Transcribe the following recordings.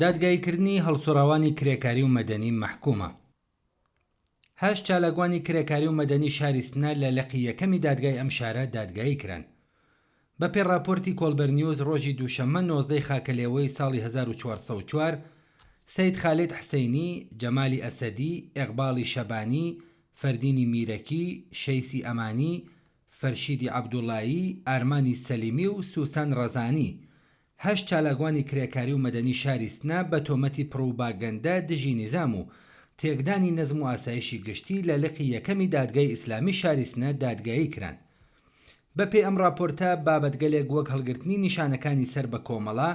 دادگاییکردنی هەڵسوڕاوانی کرێکاری و مەدەنی مەحکومە. هەشت چالاکوانی کرێکاری و مەدەنی شاری سنە لە لقی یەکەمی دادگای ئەم شارە دادگایی کران. بە پێی ڕاپۆرتی کۆڵبەرنیوز ڕۆژی دووشەممە 19 ی خاکەلێوەی ساڵی 1404 سەید خالید حسەینی، جەمالی ئەسەدی، ئێقباڵی شەبانی، فەردینی میرەکی، شەیسی ئەمانی، فەرشیدی عەبدوڵایی، ئارمانی سەلیمی و سوسەن ڕەزانی هەشت چالاکوانی کرێکاری و مەدەنی شاری سنە بە تۆمەتی پڕوباگەندە دژی نیزام و تێکدانی نەزم و ئاسایشی گشتی لە لقی یەکەمی دادگای ئیسلامی شاری سنە دادگایی کران. بە پێی ئەم ڕاپۆرتە بابەتگەلێک وەک هەڵگرتنی نیشانەکانی سەر بە کۆمەڵە،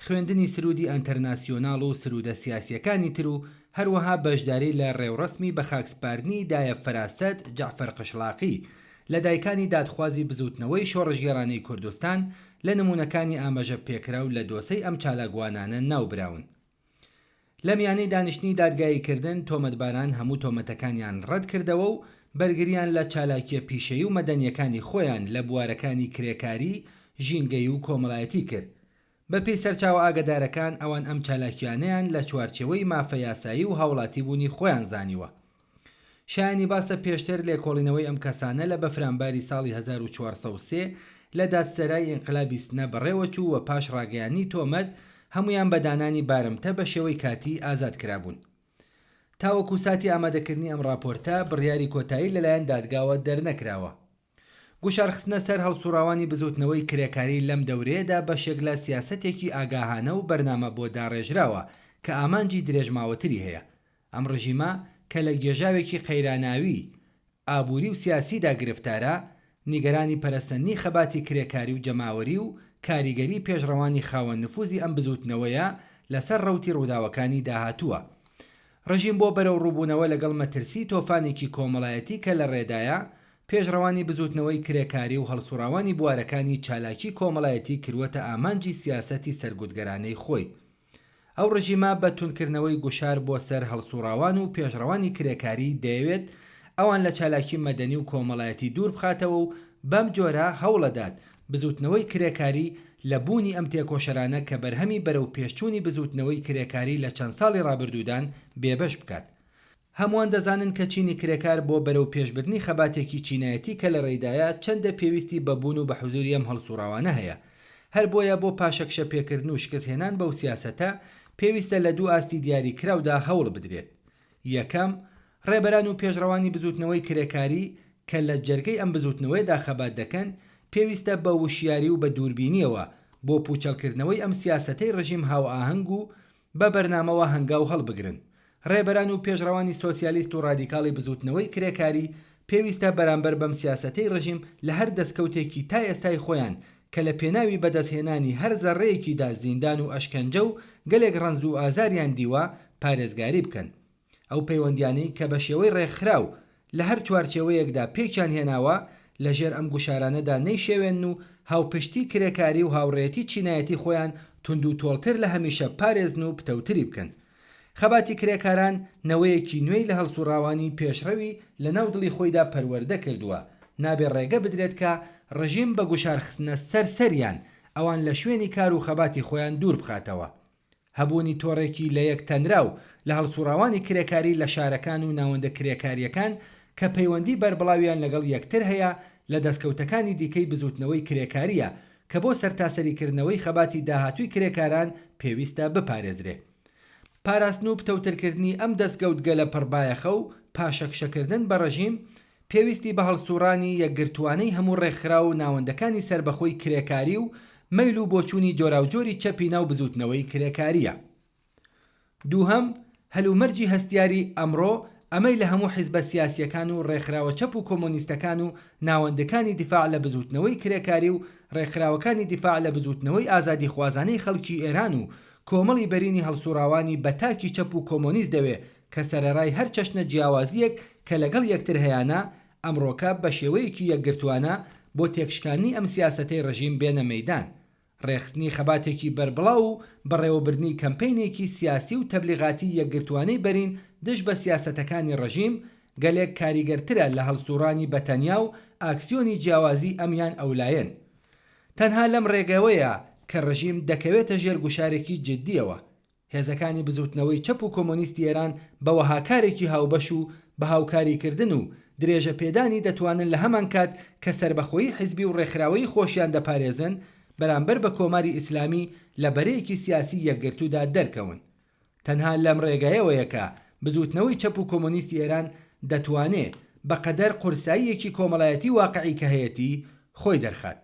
خوێندنی سروودی ئەنتەرناسیۆناڵ و سروودە سیاسییەکانی تر و هەروەها بەشداری لە ڕێوڕەسمی بەخاکسپاردنی دایە فەراسەت جەعفەر قشڵاقی لە دایکانی دادخوازی بزووتنەوەی شۆڕشگێڕانەی کوردستان لە نموونەکانی ئاماژە پێکراو لە دۆسەی ئەم چالاکوانانە ناوبراون. لە میانەی دانیشتنی دادگاییکردن تۆمەتباران هەموو تۆمەتەکانیان ڕەتکردەوە و بەرگریان لە چالاکییە پیشەیی و مەدەنییەکانی خۆیان لە بوارەکانی کرێکاری، ژینگەیی و کۆمەڵایەتی کرد. بەپێی سەرچاوە ئاگەدارەکان ئەوان ئەم چالاکییانەیان لە چوارچێوەی مافە یاسایی و هاوڵاتیبوونی خۆیان زانیوە. شایانی باسە پێشتر لێکۆڵینەوەی ئەم کەسانە لە بەفرانباری ساڵی 1403 لە دادسەرای ئینقلابی سنە بەڕێوەچوو و پاش ڕاگەیاندنی تۆمەت هەموویان بە دانانی بارمتە بە شێوەی کاتی ئازاد کرابوون. تاوەکو ساتی ئامادەکردنی ئەم ڕاپۆرتە بڕیاری کۆتایی لەلایەن دادگاوە دەرنەکراوە. گوشارخستنە سەر هەڵسوڕاوانی بزوتنەوەی کرێکاری لەم دەورەیەدا بەشێک لە سیاسەتێکی ئاگاهانە و بەرنامە بۆ داڕێژراوە کە ئامانجی درێژماوەتری هەیە. ئەم ڕژیمە کە لە گێژاوێکی قەیراناوی ئابووری و سیاسیدا گرفتارە، نیگەرانی پەرەسەندنی خەباتی کرێکاری و جەماوەری و کاریگەری پێشڕەوانی خاوەن نفوزی ئەم بزوتنەوەیە لەسەر ڕەوتی ڕووداوەکانی داهاتووە. ڕژیم بۆ بەرەوڕووبوونەوە لەگەڵ مەترسیی تۆفانێکی کۆمەڵایەتی کە لە ڕێدایە، پێشڕەوانی بزووتنەوەی کرێکاری و هەڵسوڕاوانی بوارەکانی چالاکیی کۆمەڵایەتی کرووەتە ئامانجی سیاسەتی سەرگوتگەرانەی خۆی. ئەو ڕژیمە بە توندکردنەوەی گوشار بۆ سەر هەڵسوڕاوان و پێشڕەوانی کرێکاری دەیەوێت ئەوان لە چالاکی مەدەنی و کۆمەڵایەتی دوور بخاتەوە و بەم جۆرە هەوڵەدات بزووتنەوەی کرێکاری لە بوونی ئەم تێکۆشەرانە کە بەرهەمی بەرەو پێشچوونی بزووتنەوەی کرێکاری لە چەند ساڵی ڕابردوودان بێبەش بکات. هەمووان دەزانن کە چینی کرێکار بۆ بەرەو پێشبردنی خەباتێکی چینایەتی کە لە ڕێیدایە چەندە پێویستی بە بوون و بە حزووری ئەم هەڵسووڕاوانە هەیە. هەر بۆیە بۆ پاشەکشە پێکردن و شکستهێنان بەو سیاسەتە پێویستە لە دوو ئاستی دیاری کراودا هەوڵ بدرێت. یەکەم، ڕێبەران و پێشڕەوانی بزووتنەوەی کرێکاری کە لە جەرگەی ئەم بزووتنەوەیەدا خەبات دەکەن، پێویستە بە وشیاری و بە دووربینییەوە بۆ پووچەڵکردنەوەی ئەم سیاسەتەی ڕژیم هاوئاهەنگ و بە بەرنامەوە هەنگاو هەڵبگرن. ڕێبەران و پێشڕەوانی سۆسیالیست و ڕادیکاڵی بزووتنەوەی کرێکاری پێویستە بەرامبەر بەم سیاسەتەی ڕژیم لە هەر دەسکەوتێکی تا ئێستای خۆیان کە لە پێناوی بەدەستهێنانی هەر زەڕڕەیەکیدا زیندان و ئەشکەنجە و گەلێک ڕەنج و ئازاریان دیوە پارێزگاری بکەن. ئەو پەیوەندیانەی کە بە شێوەی ڕێکخراو لە هەر چوارچێوەیەکدا پێکیان هێناوە لە ژێر ئەم گوشارانەدا نەیشێوێنن و هاوپشتی کرێکاری و هاوڕێیەتی چینایەتی خۆیان توندوتۆڵتر لە هەمیشە بپارێزن و پتەوتری بکەن. خەباتی کرێکاران نەوەیەکی نوێی لە هەڵسوڕاوانی پێشڕەوی لە ناو دڵی خۆیدا پەروەردە کردووە، نابێ ڕێگە بدرێت کە ڕژیم بە گوشارخستنە سەر سەریان، ئەوان لە شوێنی کار و خەباتی خۆیان دوور بخاتەوە. هەبوونی تۆڕێکی لەیەک تەنراو لە هەڵسوڕاوانی کرێکاری لە شارەکان و ناوەندە کرێکارییەکان کە پەیوەندی بەربڵاویان لەگەڵ یەکتر هەیە لە دەستکەوتەکانی دیکەی بزووتنەوەی کرێکارییە کە بۆ سەرتاسەریکردنەوەی خەباتی داهاتووی کرێکاران پێویستە بپارێزرێ. پاراستن و پتەوترکردنی ئەم دەستکەوتگەلە پڕبایەخە و پاشەکشەکردن بە ڕژیم پێویستی بە هەڵسووڕانی یەکگرتووانەی هەموو ڕێکخراو و ناوەندەکانی سەربەخۆی کرێکاری و مەیل و بۆچوونی جۆراوجۆری چەپی ناو بزووتنەوەی کرێکارییە. دووهەم، هەلومەرجی هەستیاری ئەمڕۆ ئەمەی لە هەموو حیزبە سیاسییەکان و ڕێکخراوە چەپ و کۆمۆنیستەکان و ناوەندەکانی دیفاع لە بزووتنەوەی کرێکاری و ڕێکخراوەکانی دیفاع لە بزووتنەوەی ئازادیخوازانەی خەڵکی ئێران و کۆمەڵی بەرینی هەڵسووڕاوانی بە تاکی چەپ و کۆمۆنیست دەوێ کە سەرەڕای هەر چەشنە جیاوازییەک کە لەگەڵ یەکتر هەیانە، ئەمڕۆکە بە شێوەیەکی یەکگرتووانە بۆ تێکشکاندنی ئەم سیاسەتەی ڕژیم بێنە مەیدان. ڕێکخستنی خەباتێکی بەربڵاو و بەڕێوەبردنی کەمپەینێکی سیاسی و تەبلیغاتی یەکگرتووانەی بەرین دژ بە سیاسەتەکانی ڕژیم، گەلێک کاریگەرترە لە هەڵسووڕانی بە تەنیا و ئاکسیۆنی جیاوازی ئەم یان ئەو لایەن. تەنها لەم ڕێگەوەیە کە ڕژیم دەکەوێتە ژێر گوشارێکی جددییەوە. هێزەکانی بزووتنەوەی چەپ و کۆمۆنیستی ئێران بە وەها کارێکی هاوبەش و بە هاوکاریکردن و درێژە پێدانی دەتوانن لە هەمانکات کە سەربەخۆیی حیزبی و ڕێکخراوەیی خۆشیان دەپارێزن بەرامبەر بە کۆماری ئیسلامی لە بەرەیەکی سیاسی یەکگرتوودا دەرکەون. تەنها لەم ڕێگایەوەیە کە بزووتنەوەی چەپ و کۆمۆنیستی ئێران دەتوانێ بە قەدەر قورساییەکی کۆمەڵایەتی واقعی کە هەیەتی خۆی دەرخات.